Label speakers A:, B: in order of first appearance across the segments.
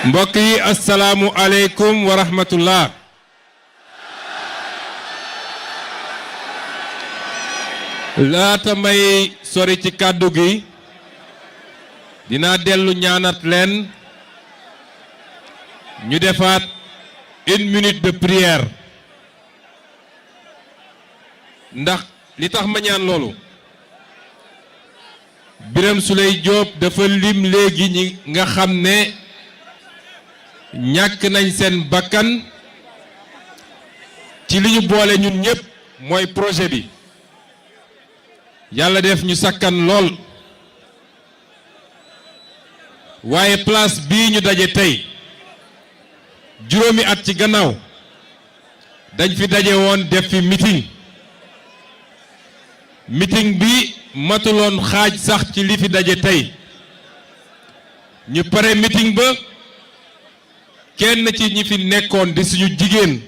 A: mbokk yi asalaamu aleykum wa rahmatullah. laata may sori ci kàddu gi dinaa dellu ñaanat leen ñu defaat 1 minute de prière ndax li tax ma ñaan loolu Birame Souleye Diop dafa lim léegi ñi nga xam ne ñàkk nañ seen bakkan ci li ñu boole ñun ñëpp mooy projet bi yàlla def ñu sakkan lool waaye place bii ñu daje tey juróomi at ci gannaaw dañ fi daje woon def fi meeting bi matuloon xaaj sax ci li fi daje tey ñu pare meeting ba kenn ci ñi fi nekkoon di suñu jigéen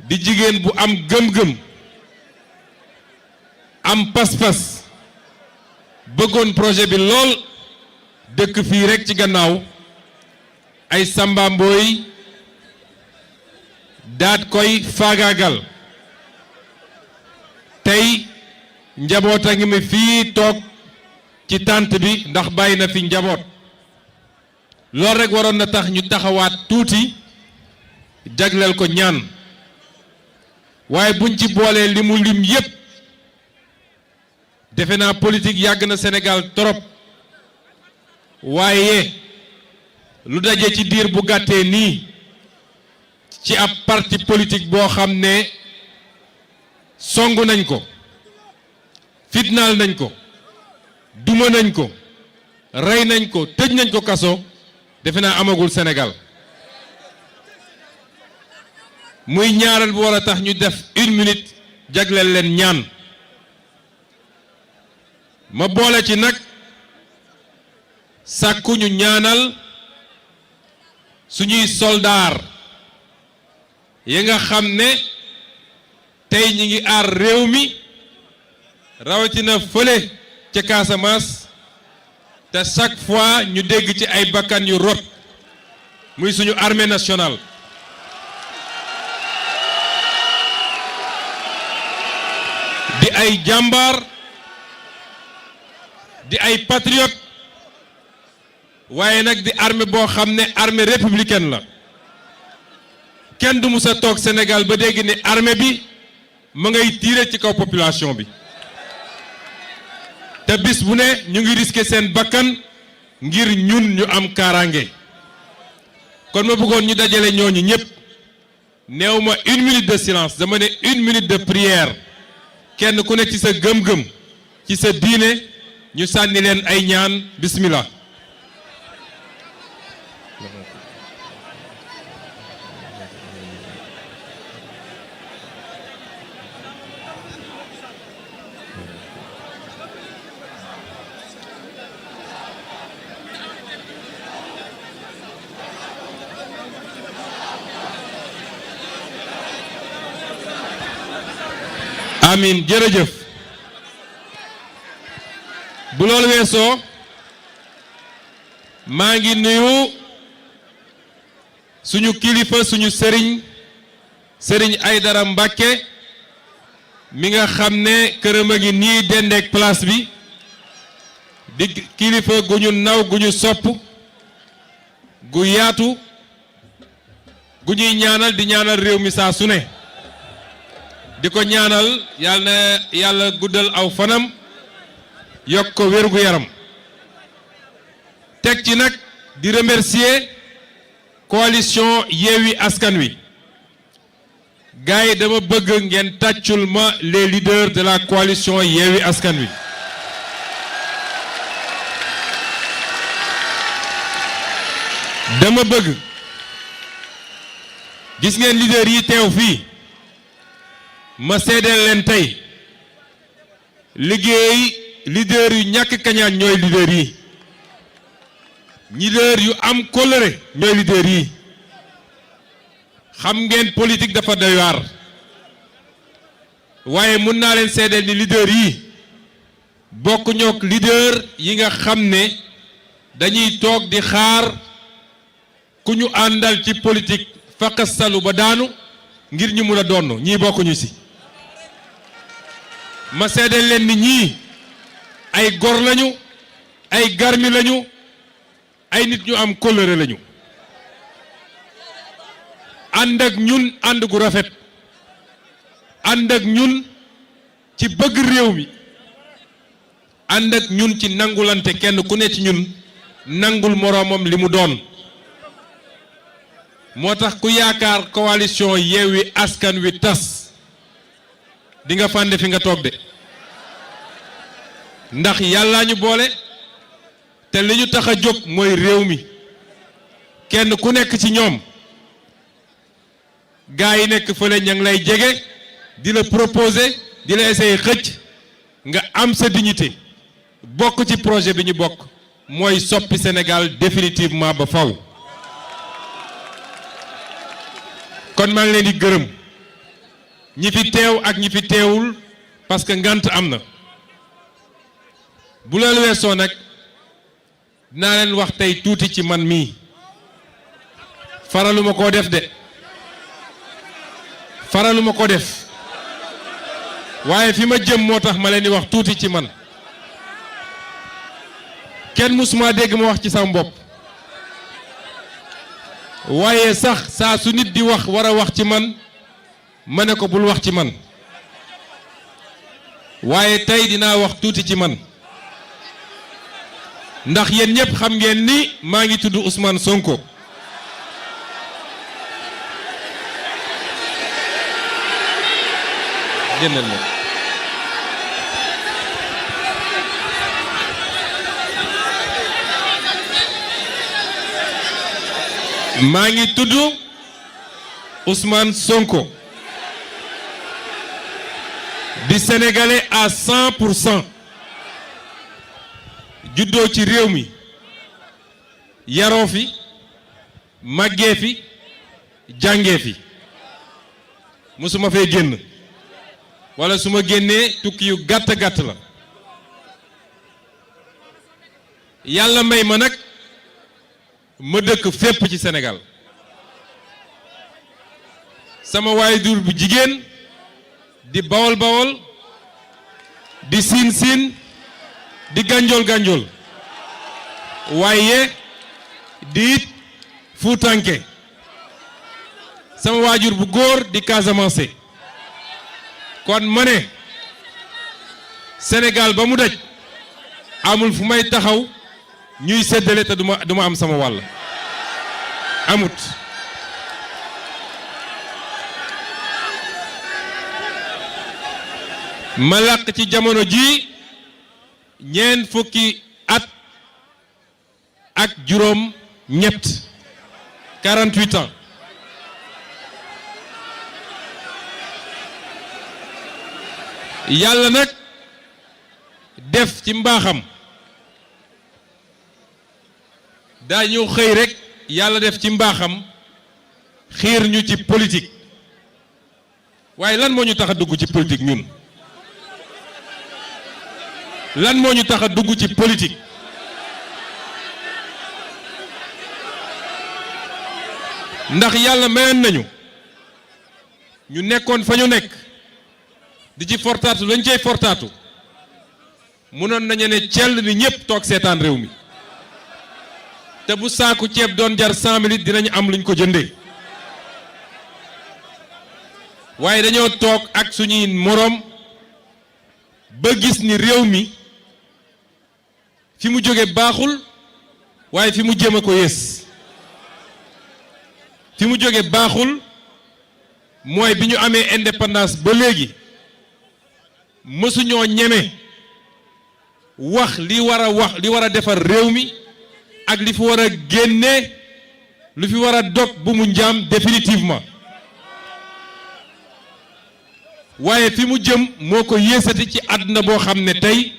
A: di jigéen bu am gëm-gëm am pas-pas bëggoon projet bi lool dëkk fii rekk ci gannaaw ay sambambooy daat koy faagaagal tey njaboot a ngi mi fii toog ci tànt bi ndax bàyyi na fi njaboot loolu rekk waroon na tax ñu taxawaat tuuti jagleel ko ñaan waaye buñ ci boolee li mu lim yépp defe naa politique yàgg na Sénégal trop waaye lu daje ci diir bu gàttee nii ci ab parti politique boo xam ne songu nañ ko fitnaal nañ ko duma nañ ko rey nañ ko tëj nañ ko kaso defe naa amagul Sénégal muy ñaareel bu war a tax ñu def 1 minute jagleel leen ñaan ma boole ci nag sàkku ñu ñaanal suñuy soldaar yi nga xam ne tey ñi ngi aar réew mi rawatina fële ca Casamance te chaque fois ñu dégg ci ay bakkan yu rot muy suñu armée nationale di ay jàmbaar di ay patriote waaye nag di armée boo xam ne armée républicaine la kenn du musa toog Sénégal ba dégg ne armée bi ma ngay tiire ci kaw population bi te bis bu ne ñu ngi risquer seen bakkan ngir ñun ñu am kaaraange kon ma bëggoon ñu dajale ñooñu ñëpp néew ma 1 minute de silence dama ne 1 minute de prière kenn ku ne ci sa gëm-gëm ci sa diine ñu sànni leen ay ñaan bismillah. amin jërëjëf bu loolu weesoo maa ngi nuyu suñu kilifa suñu sëriñ Aydara Mbàkke mi nga xam ne këram a ngi nii dendeek place bi di kilifa gu ñu naw gu ñu sopp gu yaatu gu ñuy ñaanal di ñaanal réew mi saa su ne di ko ñaanal yàlla na yàlla guddal aw fanam yokk ko wérgu yaram teg ci nag di remercier coalition Yewwi Askan Wi gars yi dama bëgg ngeen tàccul ma les leaders de la coalition Yewwi Askan Wi dama bëgg gis ngeen leader yi teew fii ma seedeel leen tey liggéey leader yu ñàkk kañaan ñooy leader yi leader yu am kóllëre ñooy leader yi xam ngeen politique dafa doy waar waaye mun naa leen seedeel ni leader yi bokk ñook leader yi nga xam ne dañuy toog di xaar ku ñu àndal ci politique faqasalu ba daanu ngir ñu mun a donn ñii bokkuñu ci. ma seedeel leen ni ñii ay gor lañu ay garmi lañu ay nit ñu am kóllëre lañu ànd ak ñun ànd gu rafet ànd ak ñun ci bëgg réew mi ànd ak ñun ci nangulante kenn ku ne ci ñun nangul moroomam li mu doon moo tax ku yaakaar coalition Yewwi Askan Wi tas di nga fànde fi nga toog de ndax yàllaa ñu boole te li ñu tax a jóg mooy réew mi kenn ku nekk ci ñoom gaa yi nekk fële ña ngi lay jege di la proposer di la essayer xëcc nga am sa dignité bokk ci projet bi ñu bokk mooy soppi Sénégal définitivement ba faw kon maa ngi leen di gërëm ñi fi teew ak ñi fi teewul parce que ngant am na bu loolu weesoo nag dinaa leen wax tey tuuti ci man mii faraluma koo def de faraluma ko def waaye fi ma jëm moo tax ma leen di wax tuuti ci man kenn musuma dégg ma wax ci sama bopp waaye sax saa su nit di wax war a wax ci man ma ne ko bul wax ci man waaye tey dinaa wax tuuti ci man ndax yéen ñëpp xam ngeen ni maa ngi tudd Ousmane Sonko génnal ma maa ngi tudd Ousmane Sonko di sénégalais à 100% juddoo ci réew mi yaroo fi màggee fi jàngee fi musuma fee génn wala su ma génnee tukki yu gàtt gàtt la yàlla may ma nag ma dëkk fépp ci Sénégal sama waajur bu jigéen di bawol bawol di siin siin di gànjool gànjool waaye di it fuutanke sama waajur bu góor di Casamance kon ma ne Sénégal ba mu daj amul fu may taxaw ñuy séddale te duma am sama wàll amut ma làq ci jamono ji ñeent fukki at ak juróom ñett 48 ans yàlla nag def ci mbaaxam daañu xëy rek yàlla def ci mbaaxam xiir ñu ci politique waaye lan moo ñu tax a dugg ci politique ñun lan moo ñu tax a dugg ci politique ndax yàlla mayoon nañu ñu nekkoon fa ñu nekk di ci fortaatu lañ cey fortaatu mënoon nañu ne cell ni ñëpp toog seetaan réew mi te bu saaku ceeb doon jar 100 minutes dinañu am luñ ko jëndee waaye dañoo toog ak suñuy moroom ba gis ni réew mi fi mu jóge baaxul waaye fi mu jëm a ko yées fi mu jóge baaxul mooy bi ñu amee indépendance ba léegi mësuñoo ñeme wax li war a defar réew mi ak li fi war a génne lu fi war a dog bu mu njaam définitivement waaye fi mu jëm moo ko yéesati ci àdduna boo xam ne tey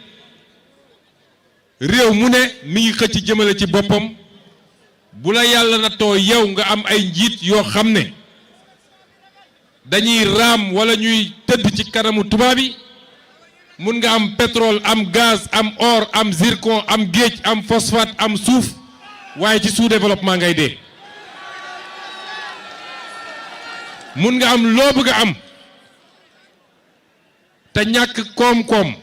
A: réew mu ne mi ngi xëcc jëmale ci boppam bu la yàlla na too yow nga am ay njiit yoo xam ne dañuy raam wala ñuy tëdd ci kanamu tubaab yi mun nga am pétrole am gaz am or am zircon am géej am phosphate am suuf waaye ci sous-développement ngay dee mun nga am loo bëgg a am te ñàkk koom-koom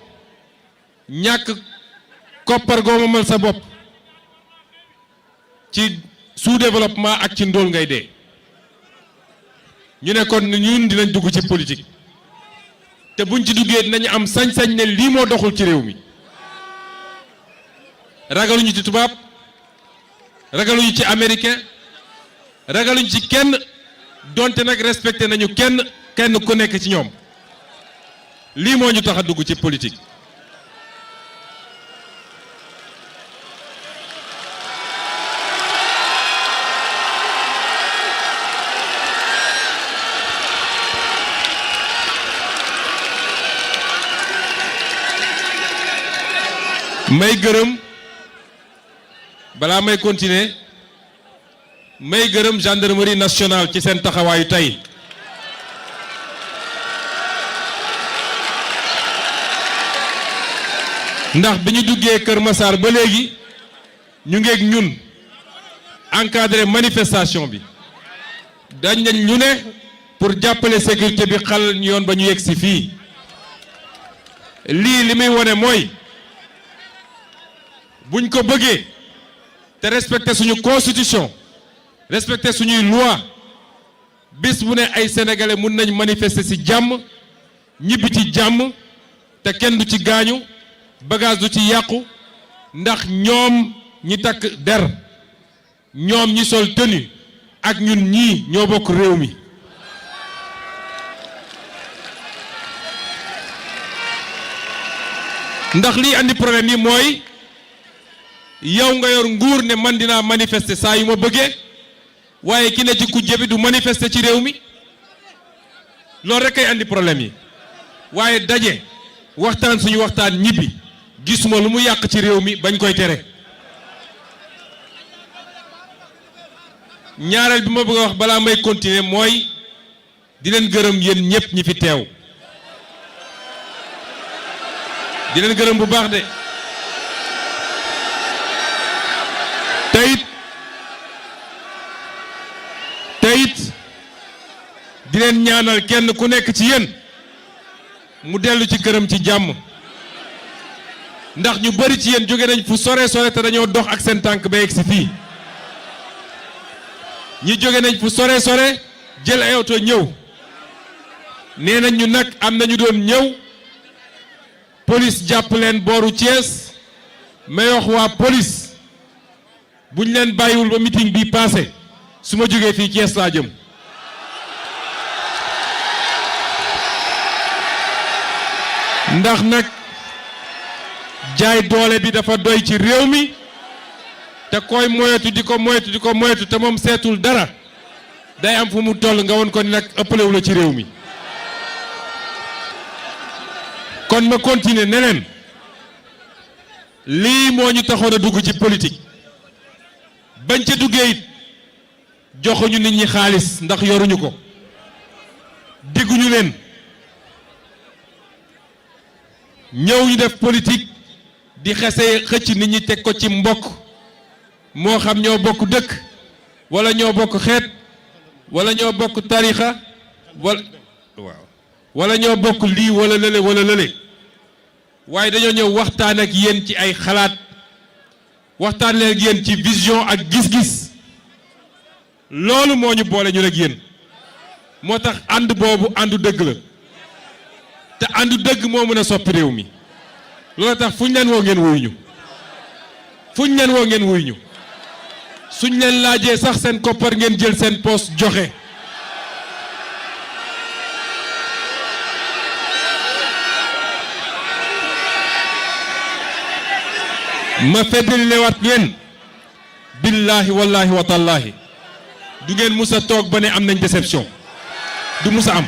A: ñàkk koppar goo moomal sa bopp ci sous-développement ak ci ndóol ngay dee. ñu ne kon ñun dinañ dugg ci politique te buñ ci duggee dinañ am sañ-sañ ne lii moo doxul ci réew mi ragaluñu ci tubaab ragaluñu ci américain ragaluñu ci kenn donte nag respecté nañu kenn ku nekk ci ñoom lii moo ñu tax a dugg ci politique. may gërëm balaa may continuer may gërëm gendarmerie nationale ci seen taxawaayu tey ndax bi ñu duggee Kër Massar ba léegi ñu ngeeg ñun encadrer manifestation bi dañ nañ ñu ne pour jàppale sécurité bi xal ñu yoon ba ñu yegg si fii lii li muy wone mooy buñ ko bëggee te respecter suñu constitution respecter suñuy loi bis bu ne ay sénégalais mun nañ manifester ci jàmm ñibbi ci jàmm te kenn du ci gaañu bagage du ci yàqu ndax ñoom ñi takk der ñoom ñi sol tenue ak ñun ñii ñoo bokk réew mi. ndax lii andi problème yi mooy yow nga yor nguur ne man dinaa manifester saa yu ma bëggee waaye ki ne ci kujje bi du manifester ci réew mi loolu rek ay andi problème yi waaye daje waxtaan suñu waxtaan ñibbi gisuma lu mu yàq ci réew mi bañ koy tere. ñaareel bi ma bëgg a wax balaa may continuer mooy di leen gërëm yéen ñëpp ñi fi teew di leen gërëm bu baax de. teyit di leen ñaanal kenn ku nekk ci yéen mu dellu ci këram ci jàmm ndax ñu bari ci yéen jóge nañ fu sore sore te dañoo dox ak seen tànk ba yegg si fii ñi jóge nañ fu sore sore jël ay oto ñëw nee nañ ñu nag am nañu doon ñëw police jàpp leen booru Thiès may wax waa police buñ leen bàyyiwul ba meeting bi passé su ma jógee fii Thiès laa jëm ndax nag jaay doole bi dafa doy ci réew mi te koy moyetu di ko moyetu te moom seetul dara day am fu mu toll nga won ko ni nag ëppalewu la ci réew mi kon ma continuer neneen lii moo ñu taxoon a dugg ci politique bañ ca duggee it joxuñu nit ñi xaalis ndax yoruñu ko digguñu leen ñëw ñu def politique di xese xëcc nit ñi teg ko ci mbokk moo xam ñoo bokk dëkk wala ñoo bokk xeet wala ñoo bokk tarixa wala ñoo bokk lii wala lële waaye dañoo ñëw waxtaan ak yéen ci ay xalaat waxtaan leen ak yéen ci vision ak gis-gis loolu moo ñu boole ñu ak yéen moo tax ànd boobu àndu dëgg la te àndu dëgg moo mën a soppi réew mi loolu tax fu ñu leen woo ngeen wuyu ñu fu ñu leen woo ngeen wuyu ñu suñ leen laajee sax seen koppar ngeen jël seen poos joxe ma feddali lewaat ngeen billaahi wallaahi wa tallaahi du ngeen mus a toog ba ne am nañ déception du mus a am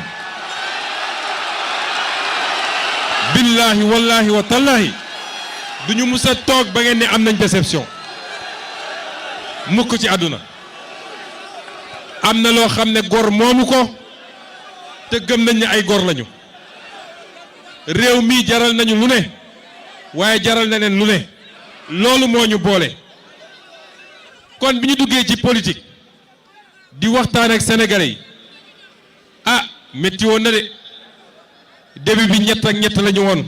A: billaahi wallaahi wa tallaahi du ñu mus a toog ba ngeen ne am nañ déception mukk ci àdduna am na loo xam ne gor moomu ko te gëm nañ ne ay gor lañu réew mi jaral nañu lu ne waaye jaral na leen lu ne loolu moo ñu boole kon bi ñu duggee ci politique di waxtaan ak sénégalais yi métti woon na de début bi ñett ak ñett la ñu woon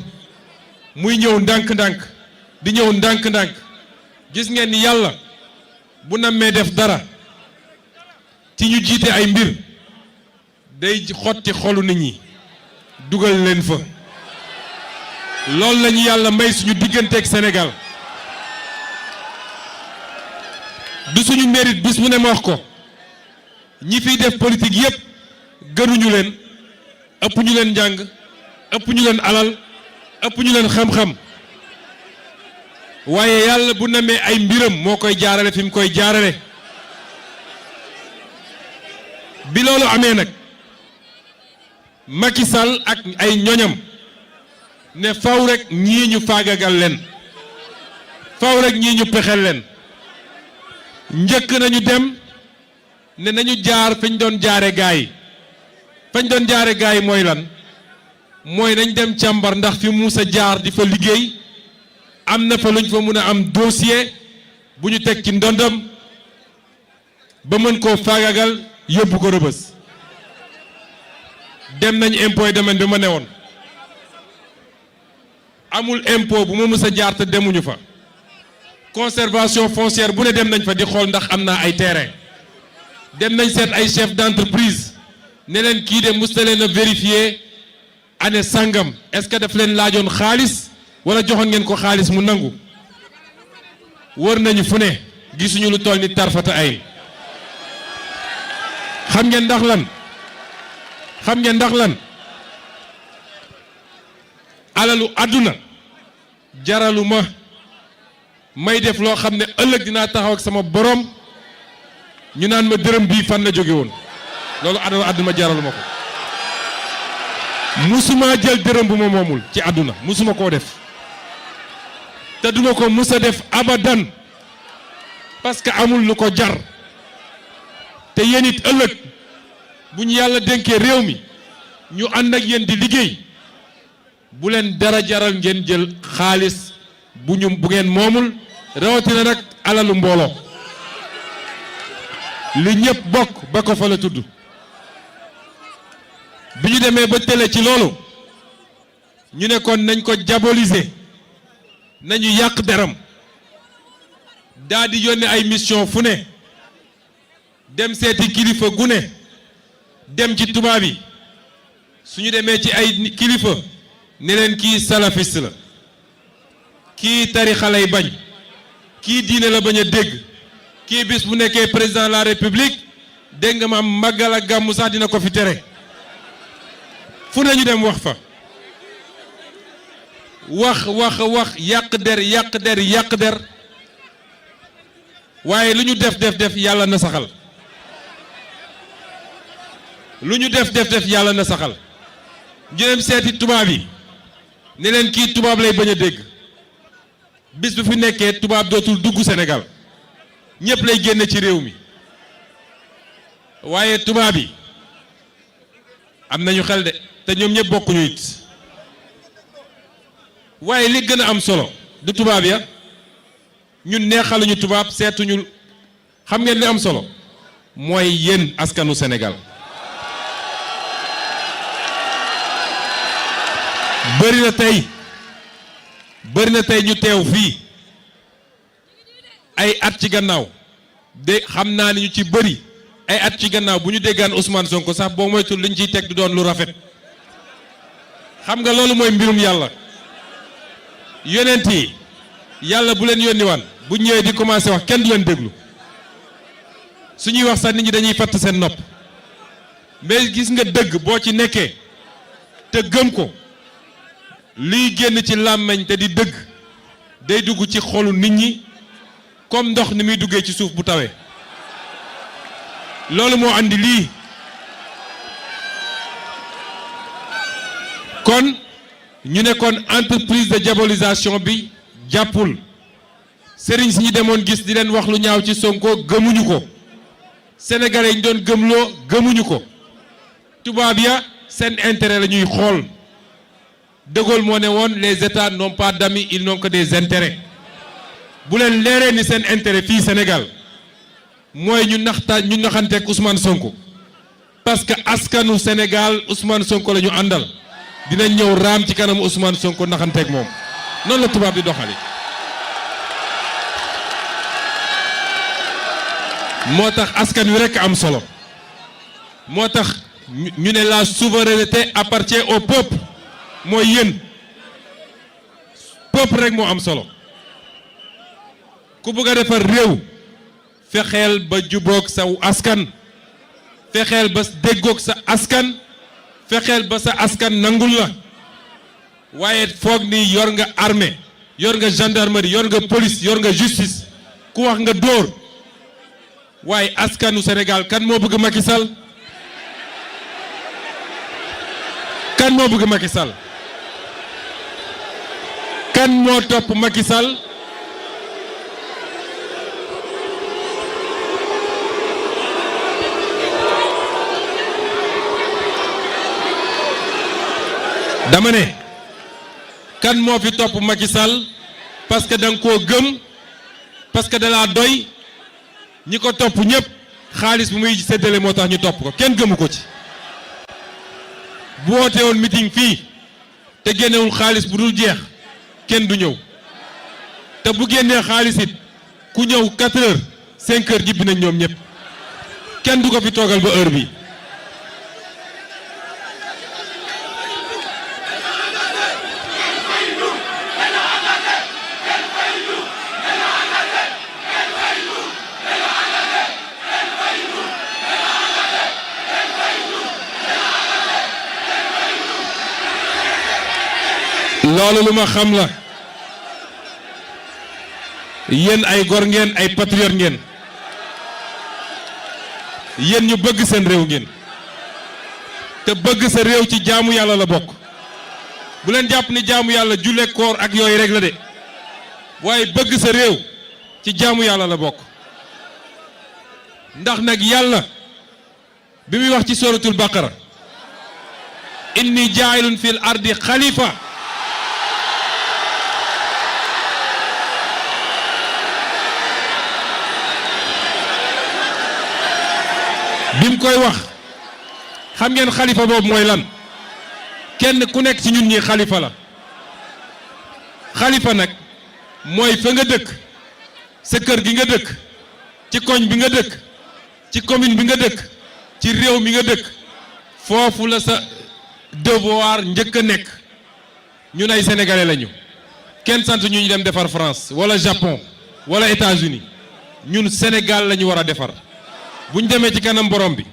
A: muy ñëw ndànk-ndànk di ñëw ndànk-ndànk gis ngeen ni yàlla bu nammee def dara ci ñu jiite ay mbir day xotti xolu nit ñi dugal leen fa loolu lañu yàlla may suñu digganteeg Sénégal du suñu mérite bis mu ne ma wax ko ñi fiy def politique yépp gënuñu leen ëpp ñu leen njàng ëpp ñu leen alal ëpp ñu leen xam-xam waaye yàlla bu namee ay mbiram moo koy jaarale fi mu koy jaarale bi loolu amee nag Macky Sall ak ay ñoñam ne faw rek ñii ñu faagagal leen faw rek ñii ñu pexel leen njëkk nañu dem ne nañu jaar fañ doon jaare gaay fañ doon jaare gaay mooy lan mooy nañ dem càmbar ndax fi Moussa jaar di fa liggéey am na fa luñ fa mun a am dossier bu ñu teg ci ndondam ba mën koo faagagal yóbbu ko Rëbës dem nañ impôt et domaine bi ma newoon amul impôt bu ma mës a jaar te demuñu fa conservation foncière bu ne dem nañ fa di xool ndax am naa ay terrain dem nañ seet ay chef d'entreprise ne leen kii de mës na leen a vérifier année sangam est-ce que daf leen laajoon xaalis wala joxoon ngeen ko xaalis mu nangu wër nañu fu ne gisuñu lu toll ni tarfata ay xam ngeen ndax lan alalu àdduna jaralu ma may def loo xam ne ëllëg dinaa taxaw ak sama borom ñu naan ma dërëm bii fan la jóge woon loolu alalu àdduna jaralu ma ko musuma jël dërëm bu ma moomul ci àdduna musuma koo def te duma ko musa def abadan parce que amul lu ko jar te yéen it ëllëg bu ñu yàlla dénkee réew mi ñu ànd ak yéen di liggéey bu leen dara jaral ngeen jël xaalis bu ngeen moomul rawatina nag alalu mbooloo li ñëpp bokk ba ko fa la tudd bi ñu demee ba télé ci loolu ñu ne kon nañ ko diaboliser nañu yàq deram daa di yónnee ay mission fu ne dem seeti kilifa gu ne dem ci tubaab yi suñu demee ci ay kilifa ne leen kii salafiste la kii tarixa lay bañ kii diine la bañ a dégg kii bis bu nekkee président de la république dégg nga maam màggal ak gàmmu sax dina ko fi tere fu ne ñu dem wax fa wax yàq der waaye lu ñu def yàlla na saxal lu ñu def yàlla na saxal ñu dem seeti tubaab yi ne leen kii tubaab lay bañ a dégg bis bu fi nekkee tubaab dootul dugg Sénégal ñëpp lay génne ci réew mi waaye tubaab yi am nañu xel de te ñoom ñëpp bokkuñu it waaye li gën a am solo du tubaab ya ñun neexaluñu tubaab seetuñu xam ngeen li am solo mooy yéen askanu Sénégal bëri na tey ñu teew fii ay at ci gannaaw de xam naa ni ñu ci bëri ay at ci gannaaw bu ñu déggaan Ousmane Sonko sax boo moytul liñ ciy teg du doon lu rafet xam nga loolu mooy mbirum yàlla yonent yi yàlla bu leen yónni waan bu ñëwee di commencé wax kenn du leen déglu suñuy wax sax nit ñi dañuy fatt seen nopp mais gis nga dëgg boo ci nekkee te gëm ko liy génn ci làmmeñ te di dëgg day dugg ci xolu nit ñi comme ndox ni muy duggee ci suuf bu tawee loolu moo andi lii kon ñu ne kon entreprise de diabolisation bi jàppul sëriñ si ñu demoon gis di leen wax lu ñaaw ci Sonko gëmuñu ko sénégalais yi ñu doon gëmloo gëmuñu ko tubaab ya seen intérêt la ñuy xool De Gaulle moo ne woon les états n'ont pas d'amis ils n'ont que des intérêts bu leen leeree ni seen intérêt fii Sénégal mooy ñu naxanteeg Ousmane Sonko parce que askanu Sénégal Ousmane Sonko la ñu àndal dinañ ñëw raam ci kanam Ousmane Sonko naxanteeg moom noonu la tubaab di doxali moo tax askan wi rekk am solo moo tax ñu ne la souveraineté appartient au peuple mooy yéen peuple rek moo am solo ku bëgg a defar réew fexeel ba jubóog sa askan fexeel ba déggoog sa askan fexeel ba sa askan nangul la waaye foog ni yor nga armée yor nga gendarmerie yor nga police yor nga justice ku wax nga dóor waaye askanu Sénégal kan moo bëgg Macky Sall kan moo bëgg Macky Sall kan moo topp Macky Sall dama ne kan moo fi topp Macky Sall parce que da nga koo gëm parce que da laa doy ñi ko topp ñëpp xaalis bu muy séddale moo tax ñu topp ko kenn gëmu ko ci bu woote woon meeting fii te génnewul xaalis bu dul jeex kenn du ñëw te bu génnee xaalis it ku ñëw 4 heures 5 heures jibbi nañ ñoom ñëpp kenn du ko fi toogal ba heure bi loolu lu ma xam la yéen ay gor ngeen ay patriote ngeen yéen ñu bëgg seen réew ngeen te bëgg sa réew ci jaamu yàlla la bokk bu leen jàpp ni jaamu yàlla julle koor ak yooyu rek la de waaye bëgg sa réew ci jaamu yàlla la bokk ndax nag yàlla bi muy wax ci suratul baqara inni jaa'ilun fil ardi xalifa bim koy wax xam ngeen xalifa boobu mooy lan kenn ku nekk ci ñun ñi xalifa la xalifa nag mooy fa nga dëkk sa kër gi nga dëkk ci koñ bi nga dëkk ci commune bi nga dëkk ci réew mi nga dëkk foofu la sa devoir njëkk a nekk ñun ay sénégalais lañu kenn sant ñu dem defar France wala Japon wala États-Unis ñun Sénégal lañu war a defar bu ñu demee ci kanam borom bi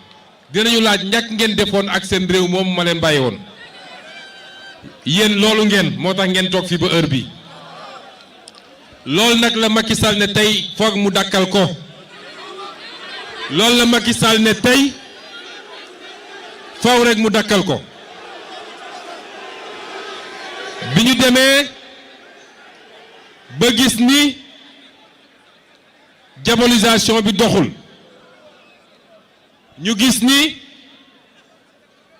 A: dinañu laaj ñàkk ngeen defoon ak seen réew moom ma leen bàyyi woon yéen loolu ngeen moo tax ngeen toog fii ba heure bi loolu nag la Macky Sall ne tey foog mu dakkal ko loolu la Macky Sall ne tey faw rek mu dakkal ko bi ñu demee ba gis ni diabolisation bi doxul ñu gis ni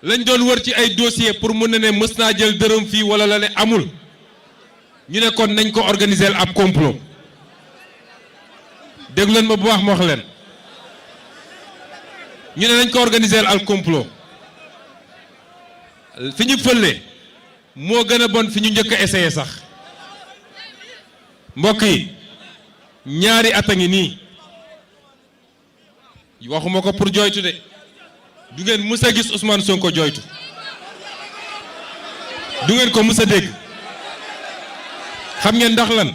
A: lañ doon wër ci ay dossier pour mën na ne mës naa jël dërëm fii wala la ne amul ñu ne kon nañ ko organiser ab complot déglu leen ma bu baax ma wax leen ñu ne nañ ko organiser al complot fi ñu fële moo gën a bon fi ñu njëkk a essayé sax mbokk yi ñaari at a ngi nii waxuma ko pour jooytu de du ngeen mës a gis Ousmane Sonko jooytu du ngeen ko mës a dégg xam ngeen ndax lan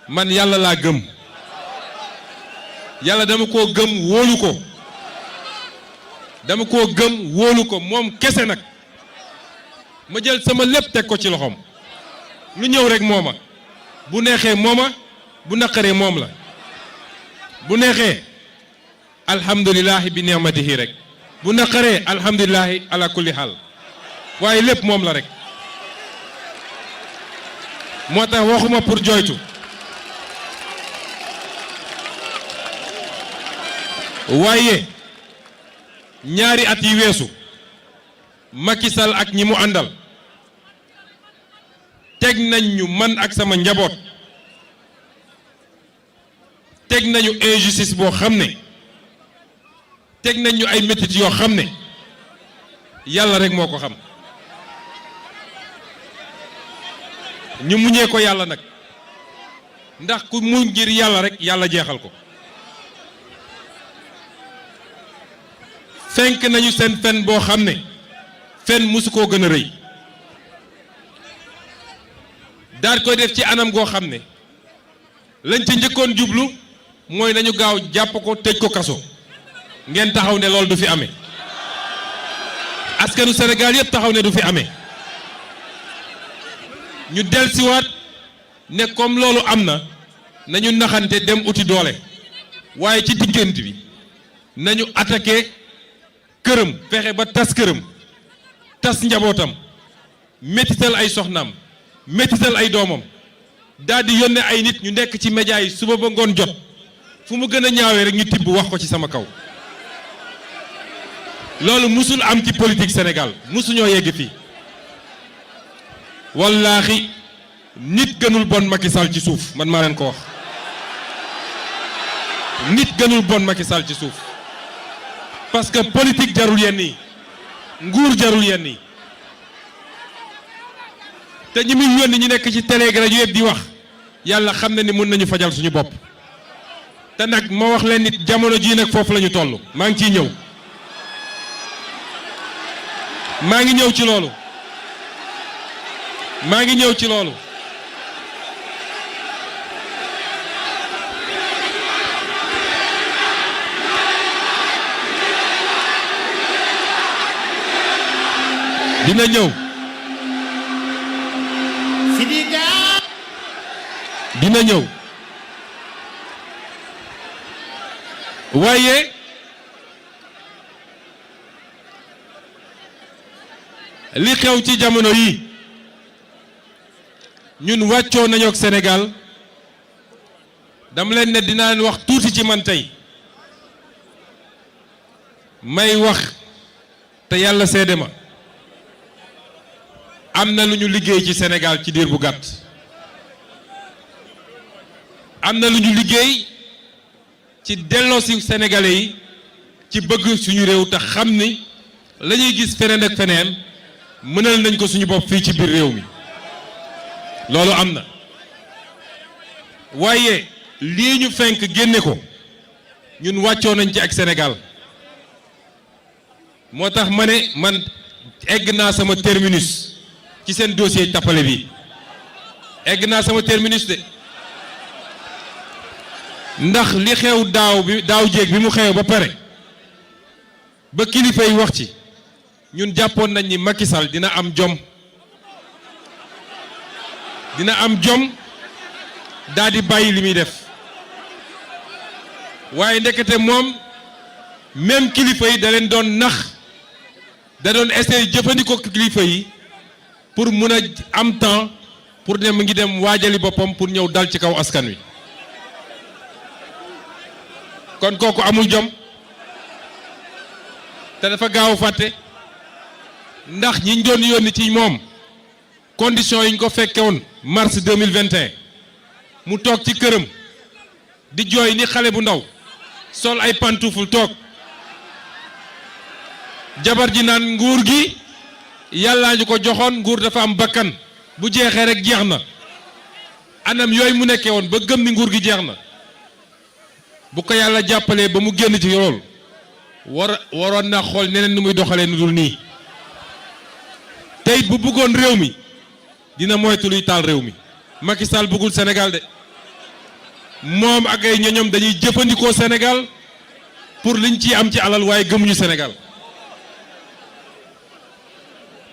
A: man yàlla laa gëm yàlla dama koo gëm wóolu ko dama koo gëm wóolu ko moom kese nag ma jël sama lépp teg ko ci loxoom lu ñëw rek mooma bu neexee mooma bu naqaree moom la bu neexee alhamdulilahi bi ni'matihi rek bu naqaree alhamdulilahi ala kulli xaal waaye lépp moom la rek moo tax waxuma pour jooytu waaye ñaari at yi weesu Macky Sall ak ñi mu àndal teg nañ ñu man ak sama njaboot teg nañu injustice boo xam ne teg nañ ñu ay métit yoo xam ne yàlla rek moo ko xam ñu muñee ko yàlla nag ndax ku muñ ngir yàlla rek yàlla jeexal ko fenk nañu seen fen boo xam ne fen musu koo gën a rëy daal koy def ci anam goo xam ne lañ ca njëkkoon jublu mooy nañu gaaw jàpp ko tëj ko kaso ngeen taxaw ne loolu du fi amee askanu Sénégal yëpp taxaw ne du fi amee ñu dellusiwaat ne comme loolu am na nañu naxante dem uti doole waaye ci diggante bi nañu attaqué këram fexe ba tas këram tas njabootam métital ay soxnaam métital ay doomam daal di yónnee ay nit ñu nekk ci média yi suba ba ngoon jot fu mu gën a ñaawee rek ñu tibb wax ko ci sama kaw loolu musul am ci politique Sénégal musuñoo yegg fii wallaahi nit gënul bon Macky Sall ci suuf man maa leen ko wax nit gënul bon Macky Sall ci suuf parce que politique jarul yenn yi nguur jarul yenn yi te ñi muy yónni ñu nekk ci télé rajo yëpp di wax yàlla xam na ni mën nañu fajal suñu bopp te nag ma wax leen nit jamono jii nag foofu la ñu toll maa ngi ciy ñëw maa ngi ñëw ci loolu maa ngi ñëw ci loolu dina ñëw dina ñëw waaye li xew ci jamono yi ñun wàccoo nañu ak Sénégal dama leen ne dinaa leen wax tuuti ci man tey may wax te yàlla seede ma am na lu ñu liggéey ci Sénégal ci diir bu gàtt am na lu ñu liggéey ci delloosi Sénégalais yi ci bëgg suñu réew te xam ni la ñuy gis feneen ak feneen mënal nañ ko suñu bopp fii ci biir réew mi loolu am na waaye lii ñu fenk génne ko ñun wàccoo nañ ci ak Sénégal moo tax ma ne man egg naa sama terminus ci seen dossier tappale bi egg naa sama terminus de ndax li xew daaw jéeg bi mu xew ba pare ba kilifa yi wax ci ñun jàppoon nañ ni Macky Sall dina am jom daal di bàyyi li muy def waaye ndekete moom même kilifa yi da leen doon nax da doon essayer jëfandikoo kilifa yi pour mun a am temps pour ne mu ngi dem waajali boppam pour ñëw dal ci kaw askan wi kon kooku amul jom te dafa gaaw fàtte ndax ñi ñu doon yónni ci moom conditions yi ñu ko fekke woon mars 2021 mu toog ci këram di jooy ni xale bu ndaw sol ay pantoufle toog jabar ji naan nguur gi yàllaa ñu ko joxoon nguur dafa am bakkan bu jeexee rek jeex na anam yooyu mu nekkee woon ba gëm ni nguur gi jeex na bu ko yàlla jàppalee ba mu génn ci loolu waroon na xool neneen ni muy doxalee nu dul nii tey bu bëggoon réew mi dina moytu luy taal réew mi Macky Sall bëggul Sénégal de moom ak ay ñoñom dañuy jëfandikoo Sénégal pour liñ ci am ci alal waaye gëmuñu Sénégal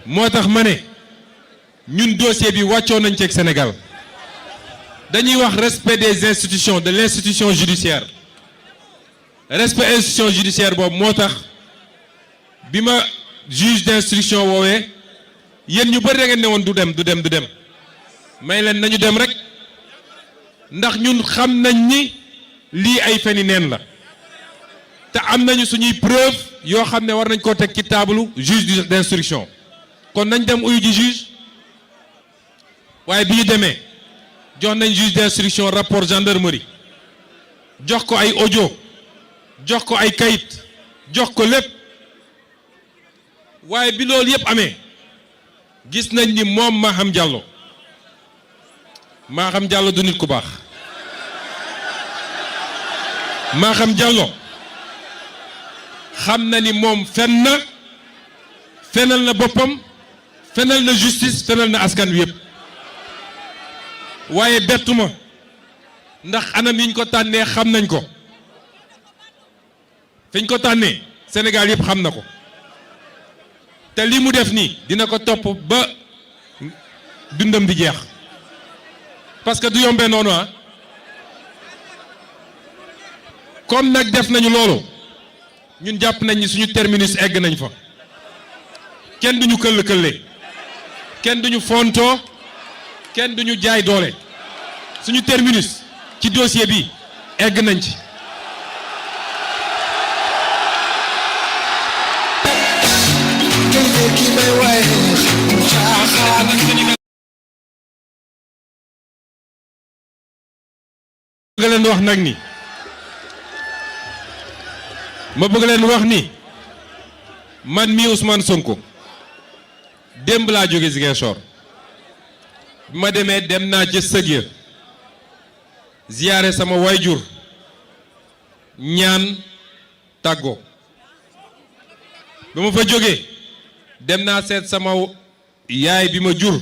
A: moo tax ma ne ñun dossier bi wàccoo nañ ci ak Sénégal dañuy wax respect des institutions de l'institution judiciaire respect institution judiciaire boobu moo tax bi ma juge d'instruction woowee yéen ñu bëri da ngeen ne woon du dem may leen nañu dem rek ndax ñun xam nañ ni lii ay feni neen la te am nañu suñuy preuve yoo xam ne war nañ koo teg ci taabalu juge d'instruction kon nañ dem uyu ji juge waaye bi ñu demee jox nañ juge d'instruction rapport gendarmerie jox ko ay audio jox ko ay kayit jox ko lépp waaye bi loolu yëpp amee gis nañ ni moom Maham Diallo du nit ku baax Maham Diallo xam na ni moom fenal na boppam fenal na justice fenal na askan wi yëpp waaye bettuma ndax anam yi ñu ko tànnee xam nañ ko fi ñu ko tànnee Sénégal yëpp xam na ko te li mu def nii dina ko topp ba dundam di jeex parce que du yombee noonu comme nag def nañu loolu ñun jàpp nañ ni suñu terminus egg nañ fa kenn duñu këll-këlle kenn duñu fontoo kenn duñu jaay doole suñu terminus ci dossier bi egg nañ ci bëgg leen wax nag ni ma bëgg leen wax ni man mii Ousmane Sonko démb laa jóge Ziguinchor bi ma demee dem naa ca sëg ya ziyaare sama wayjur ñaan tàggoo ba ma fa jógee dem naa seet sama yaay bi ma jur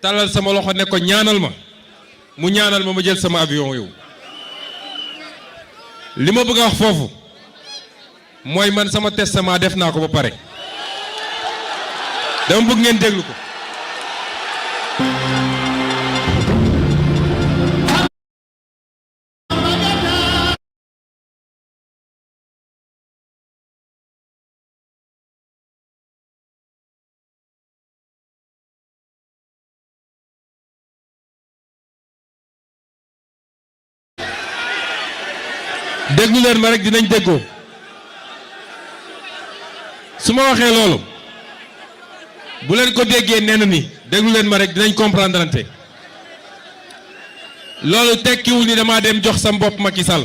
A: talal sama loxo ne ko ñaanal ma mu ñaanal ma jël sama avion yow li ma bëgg a wax foofu mooy man sama testament def naa ko ba pare dama bëgg ngeen déglu ko déglu leen ma rek dinañ déggoo su ma waxee loolu bu leen ko déggee nenn ni déglu leen ma rek dinañ comprendre ante loolu tekkiwul ni dama dem jox sam bopp Macky Sall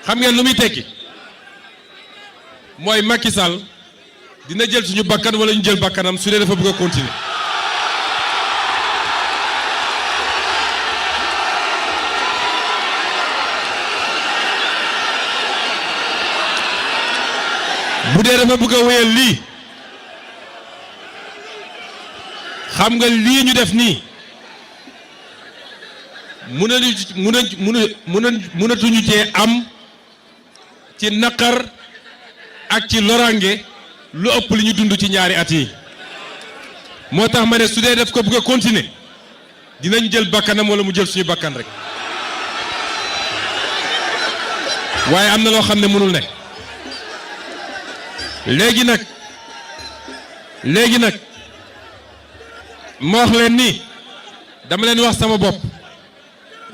A: xam ngeen lu muy tekki mooy Macky Sall dina jël suñu bakkan wala ñu jël bakkanam su dee dafa bëgg a continuer bu dee dafa bëgg a wéyal lii xam nga lii ñu def nii mënatuñu cee am ci naqar ak ci lorange lu ëpp li ñu dund ci ñaari at yi moo tax ma ne su dee def ko bëgg a continuer dinañ jël bakkanam wala mu jël suñu bakkan rek waaye am na loo xam ne mënul ne léegi nag ma wax leen ni dama leen wax sama bopp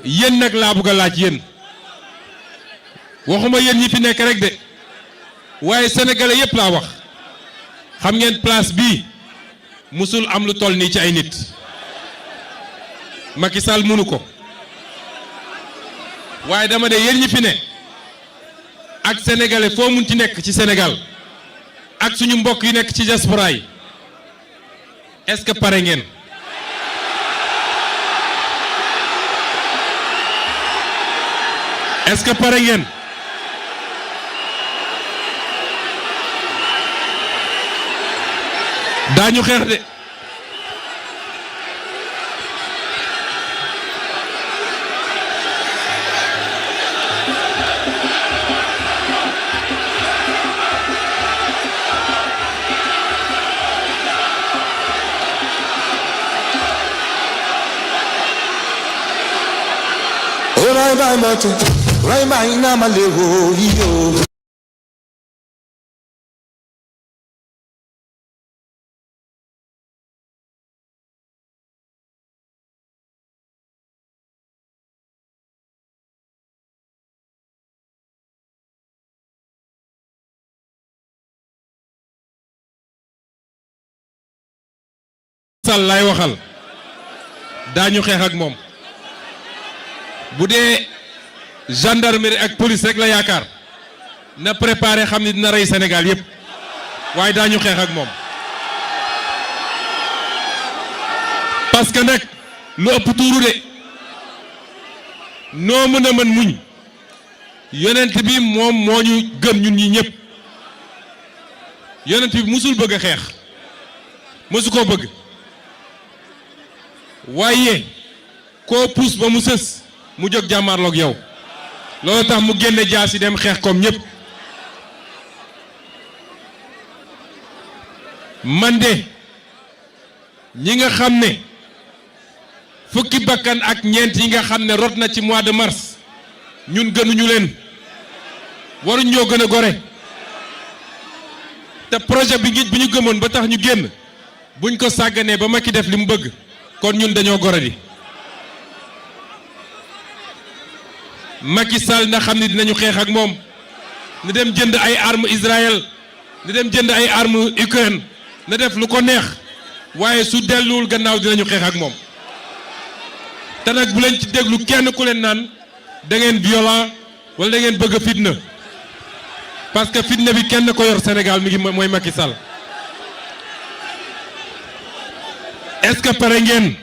A: yéen nag laa bëgg a laaj yéen waxuma yéen ñi fi nekk rek de waaye sénégalais yépp laa wax xam ngeen place bii musul am lu toll nii ci ay nit Macky Sall mënu ko waaye dama ne yéen ñi fi ne ak sénégalais foo mun ci nekk ci Sénégal ak suñu mbokk yi nekk ci diaspora yi est-ce que pare ngeen est-ce que pare ngeen daañu xeex de
B: Rai moto, rai mai na malevo yo.
A: Sall lay waxal daañu xeex ak moom bu dee gendarmerie ak police rek la yaakaar na préparé xam ni dina rey Sénégal yépp waaye daañu xeex ak moom parce que nag lu ëpp tuuru de noo mën a mën muñ yonent bi moom moo ñu gën ñun ñi ñëpp yonent bi musul bëgg a xeex musu koo bëgg waaye koo puus ba mu sës mu jóg jàmmaarloog yow loolu tax mu génne jaasi dem xeex comme ñëpp man de ñi nga xam ne fukki bakkan ak ñeent yi nga xam ne rot na ci mois de mars ñun gënuñu leen waruñ ñoo gën a gore te projet bi ñu gëmoon ba tax ñu génn buñ ko sàgganee ba Macky def li mu bëgg kon ñun dañoo gore di Macky Sall na xam ne dinañu xeex ak moom na dem jënd ay armes Israël na dem jënd ay armes Ukraine na def lu ko neex waaye su delluwul gannaaw dinañu xeex ak moom te nag bu leen ci déglu kenn ku leen naan da ngeen violent wala da ngeen bëgg fitna parce que fitna bi kenn ko yor Sénégal mi ngi mooy Macky Sall est-ce que pare ngeen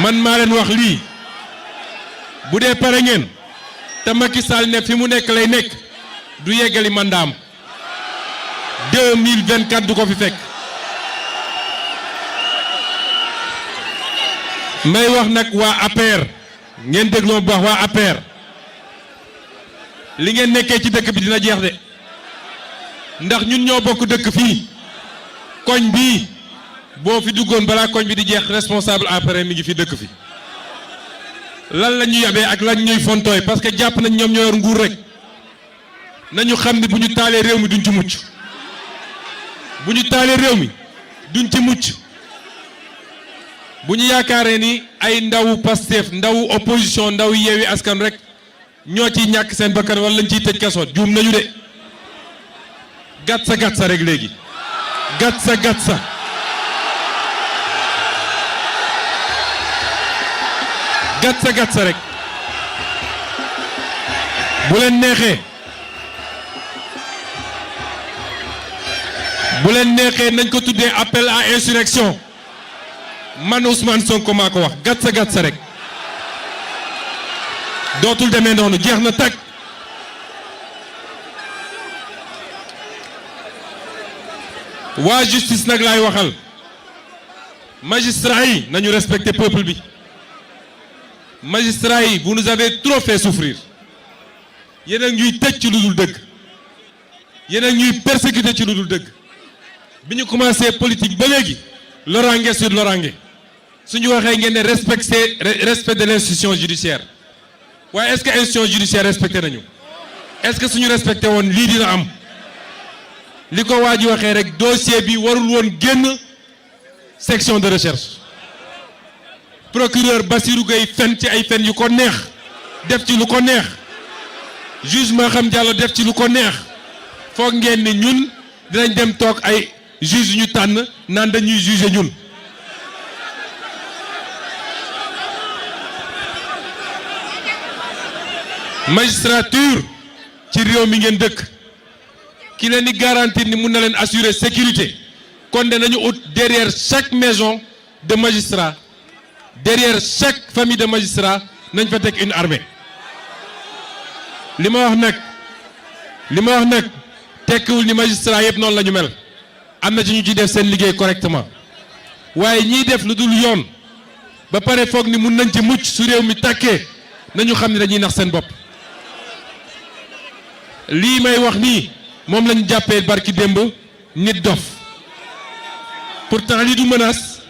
A: man maa leen wax lii bu dee pare ngeen te Macky Sall ne fi mu nekk lay nekk du yeggali mandaam 2024 du ko fi fekk may wax nag waa APR ngeen dégloo bu baax waa APR li ngeen nekkee ci dëkk bi dina jeex de ndax ñun ñoo bokk dëkk fii koñ bii boo fi duggoon balaa koñ bi di jeex responsable APR mi ngi fi dëkk fi lan la ñu yabee ak lan ñuy fontooy parce que jàpp nañ ñoom ñoo yor nguur rek nañu xam ne bu ñu taalee réew mi duñ ci mucc bu ñu taalee réew mi duñ ci mucc bu ñu yaakaaree ni ay ndawu Pastef ndawu opposition ndaw Yewwi Askan rek ñoo ciy ñàkk seen bakkan wala lañ ciy tëj kaso juum nañu de gàtt sa rek léegi gàtt sa gàtt sa rek bu leen neexee nañ ko tuddee appel à insurrection man Ousmane Sonko maa ko wax gàtt sa rek dootul demee noonu jeex na tag waa justice nag laay waxal magistrat yi nañu respecter peuple bi magistrat yi vous nous avez trop fait souffrir yéen a ñuy tëj ci lu dul dëgg yéen a ñuy persécuter ci lu dul dëgg bi ñu commencé politique ba léegi loraange sur loraange suñu waxee ngeen ne respect de l'institution judiciaire waaye est-ce que institution judiciaire respecté nañu est-ce que suñu respecté woon lii dina am li ko waa ji waxee rek dossier bi warul woon génn section de recherche procureur Bassirou Gueye fen ci ay fen yu ko neex def ci lu ko neex juge Maham Diallo def ci lu ko neex foog ngeen ni ñun dinañ dem toog ay juge ñu tànn naan dañuy juger ñun magistrature ci réew mi ngeen dëkk ki leen di garantir ni mun na leen assurer sécurité kon danañu ut derrière chaque maison de magistrat derrière chaque famille de magistrat nañ fa teg une armée li ma wax nag tekkiwul ni magistrat yëpp noonu la ñu mel am na ci ñu ci def seen liggéey correctement waaye ñiy def lu dul yoon ba pare foog ni mun nañ ci mucc su réew mi tàkkee nañu xam ne dañuy nax seen bopp lii may wax nii moom lañu jàppee barki démb nit dof pourtant lii du menace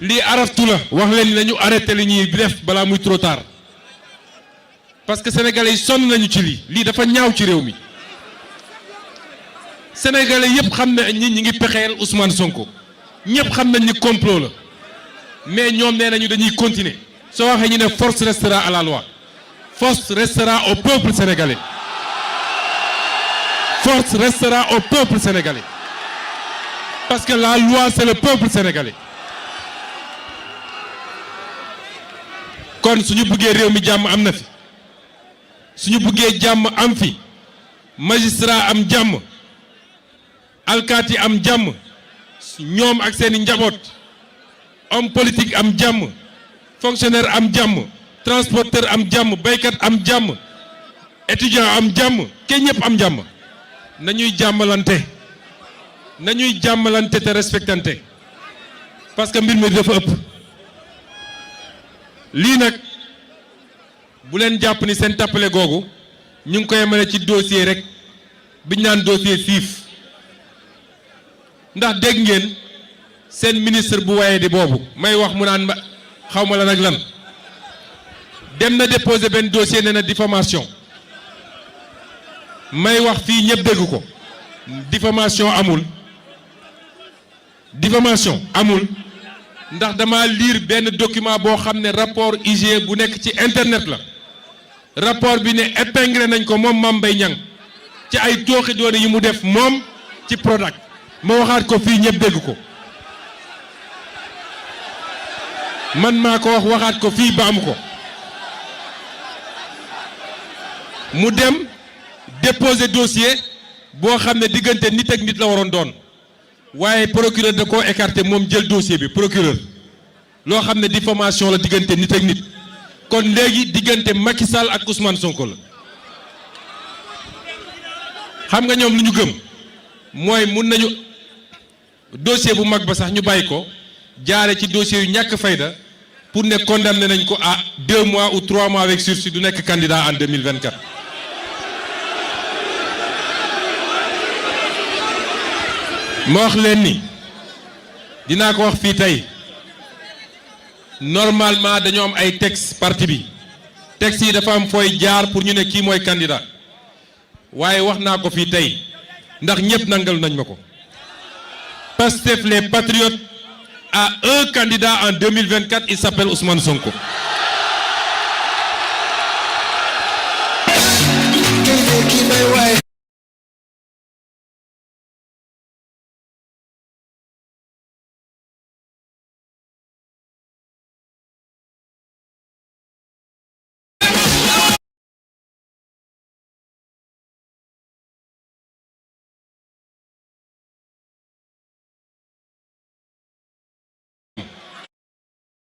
A: lii araftu la wax leen ni nañu arrêté li ñuy def balaa muy trop tard parce que sénégalais yi sonn nañu ci lii dafa ñaaw ci réew mi sénégalais yëpp xam ne ñi ngi pexeel Ousmane Sonko ñëpp xam nañ ni complot la mais ñoom nee nañu dañuy continuer soo waxee ñu ne force restera à la loi force restera au peuple sénégalais force restera au peuple sénégalais parce que la loi c'est le peuple sénégalais kon suñu bëggee réew mi jàmm am na fi suñu buggee jàmm am fi magistrat am jàmm alkaati am jàmm ñoom ak seeni njaboot homme politique am jàmm fonctionnaire am jàmm transporteur am jàmm baykat am jàmm étudiant am jàmm kenn ñëpp am jàmm nañuy jàmmalante te respectante parce que mbir mi dafa ëpp lii nag bu leen jàpp ni seen tappale googu ñu ngi koy yemale ci dossier rek biñ naan dossier siif ndax dégg ngeen seen ministre bu waye di boobu may wax mu naan xaw ma lan ak lan dem na déposer benn dossier nee na diffamation may wax fii ñëpp dégg ko diffamation amul ndax dama lire benn document boo xam ne rapport IGE bu nekk ci internet la rapport bi ne épinglé nañ ko moom Mame Mbaye Niang ci ay tooxi doone yi mu def moom ci Prodac ma waxaat ko fii ñëpp dégg ko man maa ko waxaat ko fii ba am ko mu dem déposer dossier boo xam ne diggante nit ak nit la waroon doon waaye procureur da koo écarté moom jël dossier bi procureur loo xam ne diffamation la diggante nit ak nit kon léegi diggante Macky Sall ak Ousmane Sonko la xam nga ñoom lu ñu gëm mooy mun nañu dossier bu mag ba sax ñu bàyyi ko jaare ci dossier yu ñàkk fayda pour ne condamné nañ ko à 2 mois ou 3 mois avec sursis du nekk candidat en 2024. ma wax leen ni dinaa ko wax fii tey normalement dañoo am ay texte parti bi texte yi dafa am fooy jaar pour ñu ne kii mooy candidat waaye wax naa ko fii tey ndax ñëpp nangal nañ ma ko Pastef les patriotes a un candidat en 2024 il s'appelle Ousmane Sonko.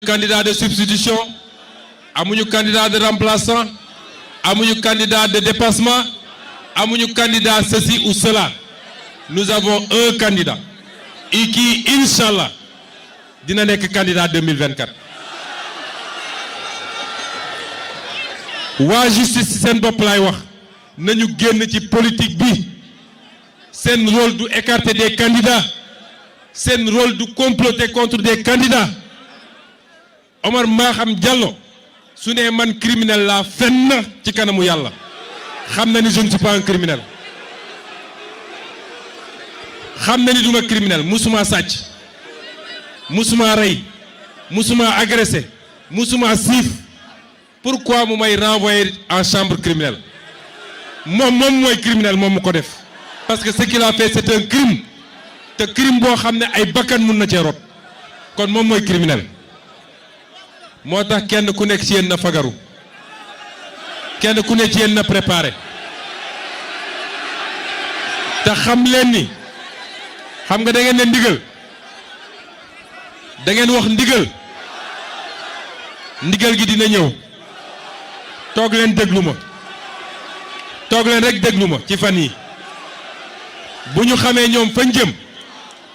A: Candidat de substitution, amuñu candidat de remplaçant, amuñu candidat de dépassement, amuñu candidat ceci ou cela. Nous avons un candidat et qui inchallah dina nekk candidat 2024. waa justice seen bopp laay wax nañu génn ci politique bi seen rôle du écarter des candidats seen rôle du comploter contre des candidats. Omar Maham Diallo su ne man criminel la fenn ci kanamu yàlla xam na ni je ne suis pas un criminel xam na ni duma criminel musuma sàcc musuma rey musuma agressé musuma siif pourquoi mu may renvoyer en chambre criminelle moom mooy criminel moom mu ko def parce que ce qu'il a fait c'est un crime te crime boo xam ne ay bakkan mun na cee rot kon moom mooy criminel. moo tax kenn ku nekk ci yéen na fagaru kenn ku nekk ci yéen na préparé te xam leen ni xam nga da ngeen ne ndigal da ngeen wax ndigal gi dina ñëw toog leen déglu ma toog leen rek déglu ma ci fan yi bu ñu xamee ñoom fañ jëm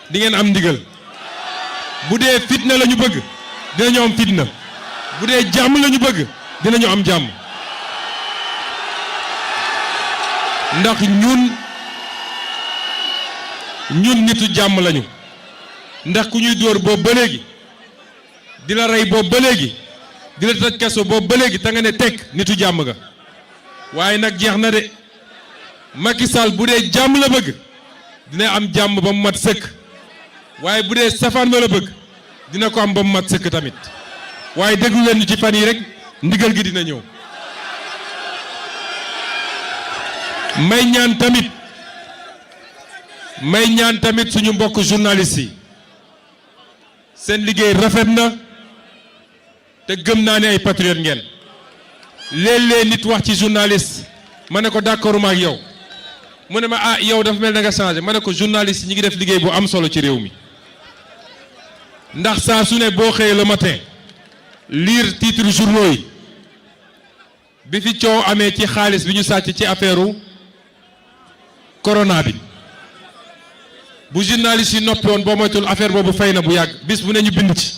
A: di ngeen am ndigal bu dee fitna la ñu bëgg dinañu am fitna. bu dee jàmm la ñu bëgg dinañu am jàmm ndax ñun nitu jàmm lañu ndax ku ñuy dóor boobu ba léegi di la rey boobu ba léegi di la tëj kaso boobu ba léegi te nga ne tekk nitu jàmm nga waaye nag jeex na de Macky Sall bu dee jàmm la bëgg dina am jàmm ba mu mat sëkk waaye bu dee safaan ba la bëgg dina ko am ba mu mat sëkk tamit. waaye déglu leen ñu ci fan yi rek ndigal gi dina ñëw may ñaan tamit suñu mbokk journalistes yi seen liggéey rafet na te gëm naa ne ay patriotes ngeen léeg-léeg nit wax ci journaliste ma ne ko d'accord ma ak yow mu ne ma ah yow dafa mel na nga changé ma ne ko journaliste yi ñi ngi def liggéey bu am solo ci réew mi ndax saa su ne boo xëyee le matin lire titre journaux yi bi fi coow amee ci xaalis bi ñu sàcc ci affaire corona bi bu journaliste yi noppi woon boo moytul affaire boobu fay na bu yàgg bis bu ne ñu bind ci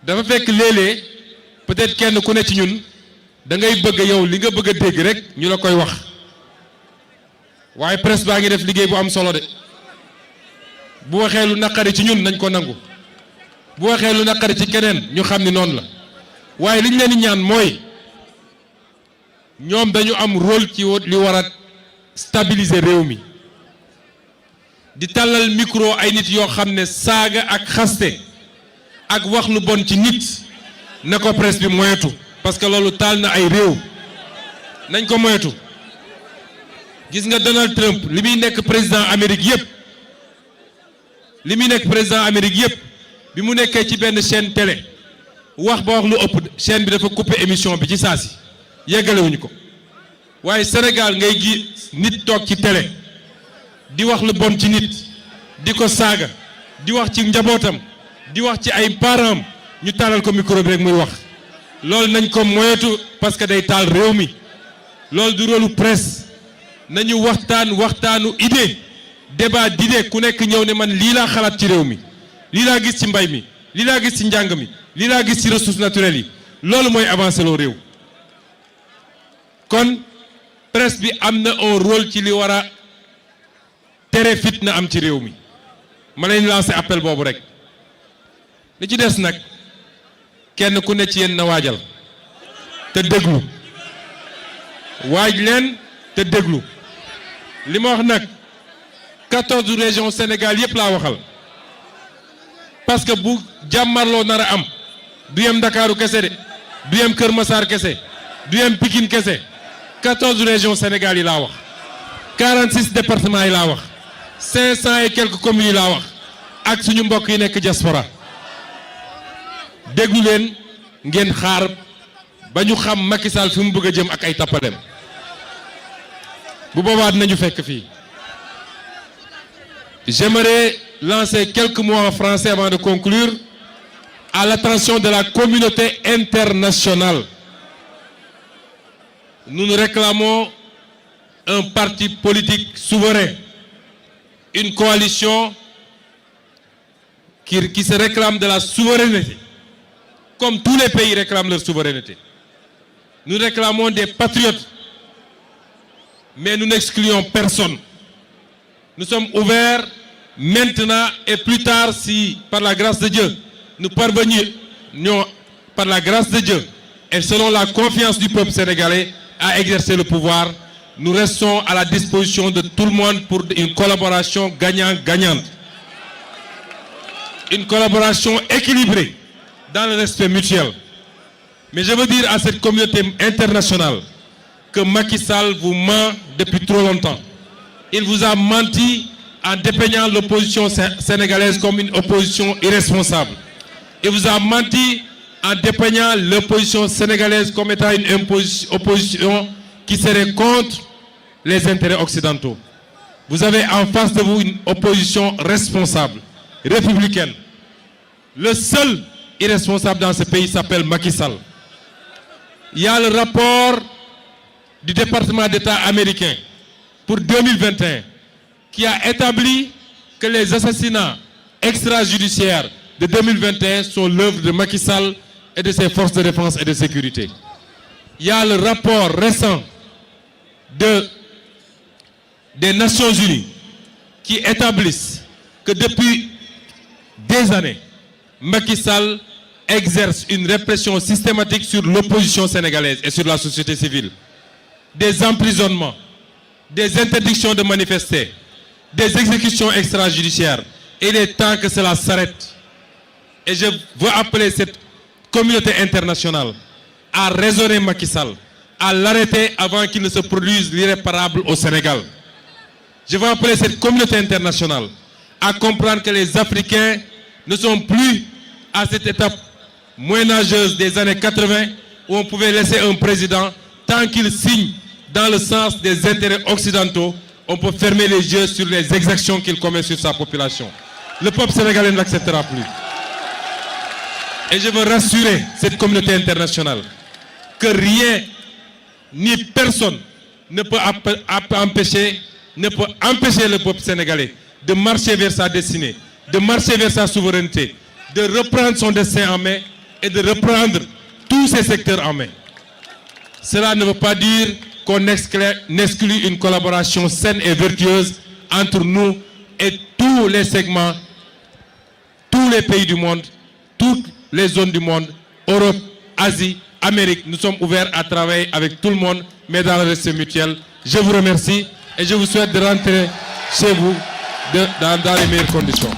A: dafa fekk léeg-léeg peut-être kenn ku ne ci ñun da ngay bëgg yow li nga bëgg a dégg rek ñu la koy wax waaye presse baa ngi def liggéey bu am solo de bu waxee lu naqari ci ñun nañ ko nangu bu waxee lu naqari ci keneen ñu xam ni noonu la waaye li ñu leen di ñaan mooy ñoom dañu am rôle ci li war a stabiliser réew mi di tàllal micro ay nit yoo xam ne saaga ak xaste ak wax lu bon ci nit na ko presse bi moyetu parce que loolu taal na ay réew nañ ko moyetu gis nga Donald Trump li muy nekk président Amérique yëpp bi mu nekkee ci benn chaîne télé wax ba wax lu ëpp chaîne bi dafa couper émission bi ci saa si yeggalewuñu ko waaye Sénégal ngay gi nit toog ci télé di wax lu bon ci nit di ko saaga di wax ci njabootam di wax ci ay parents ñu taalal ko micro bi rek muy wax loolu nañ ko moyetu parce que day taal réew mi loolu du rôlu presse nañu waxtaanu idée débat d'idée ku nekk ñëw ne man lii laa xalaat ci réew mi lii laa gis ci mbay mi lii laa gis ci njàng mi lii laa gis ci ressources naturelles yi loolu mooy avancer loo réew kon presse bi am na un rôle ci li war a tere fitna am ci réew mi ma leen lancer appel boobu rek li ci des nag kenn ku ne ci yéen na waajal te déglu waaj leen te déglu li ma wax nag 14 régions Sénégal yëpp laa waxal parce que bu jàmmarloo nar a am du yem Ndakaaru kese de du yem Kër Massar kese du yem Pikine kese 14 régions Sénégal yi laa wax 46 départements yi laa wax 500 et quelques communes yi laa wax ak suñu mbokk yi nekk diaspora déglu leen ngeen xaar ba ñu xam Macky Sall fi mu bëgg a jëm ak ay tappalem bu boobaa dinañu fekk fii. J'aimerais lancer quelques mots en français avant de conclure à l'attention de la communauté internationale. Nous réclamons un parti politique souverain, une coalition qui se réclame de la souveraineté, comme tous les pays réclament leur souveraineté. Nous réclamons des patriotes, mais nous n'excluons personne. Nous sommes ouverts maintenant et plus tard, si par la grâce de Dieu, nous parvenions par la grâce de Dieu et selon la confiance du peuple sénégalais à exercer le pouvoir, nous restons à la disposition de tout le monde pour une collaboration gagnant-gagnante. Une collaboration équilibrée dans le respect mutuel. Mais je veux dire à cette communauté internationale que Macky Sall vous ment depuis trop longtemps. Il vous a menti en dépeignant l'opposition sénégalaise comme une opposition irresponsable. Il vous a menti en dépeignant l'opposition sénégalaise comme étant une opposition qui serait contre les intérêts occidentaux. Vous avez en face de vous une opposition responsable, républicaine. Le seul irresponsable dans ce pays s'appelle Macky Sall. Il y a le rapport du département d'État américain pour 2021 qui a établi que les assassinats extrajudiciaires de 2021 sont l'œuvre de Macky Sall et de ses forces de défense et de sécurité. Il y a le rapport récent des Nations Unies qui établissent que depuis des années, Macky Sall exerce une répression systématique sur l'opposition sénégalaise et sur la société civile. Des emprisonnements, des interdictions de manifester, des exécutions extrajudiciaires. Et il est temps que cela s'arrête. Et je veux appeler cette communauté internationale à raisonner Macky Sall, à l'arrêter avant qu'il ne se produise l'irréparable au Sénégal. Je veux appeler cette communauté internationale à comprendre que les Africains ne sont plus à cette étape moyenâgeuse des années 80 où on pouvait laisser un président, tant qu'il signe dans le sens des intérêts occidentaux, on peut fermer les yeux sur les exactions qu'il commet sur sa population. Le peuple sénégalais ne l'acceptera plus. Et je veux rassurer cette communauté internationale que rien ni personne ne peut empêcher le peuple sénégalais de marcher vers sa destinée, de marcher vers sa souveraineté, de reprendre son destin en main et de reprendre tous ces secteurs en main. Cela ne veut pas dire qu'on exclut une collaboration saine et vertueuse entre nous et tous les segments, tous les pays du monde, toutes les zones du monde, Europe, Asie, Amérique. Nous sommes ouverts à travailler avec tout le monde, mais dans le respect mutuel. Je vous remercie et je vous souhaite de rentrer chez vous dans les meilleures conditions.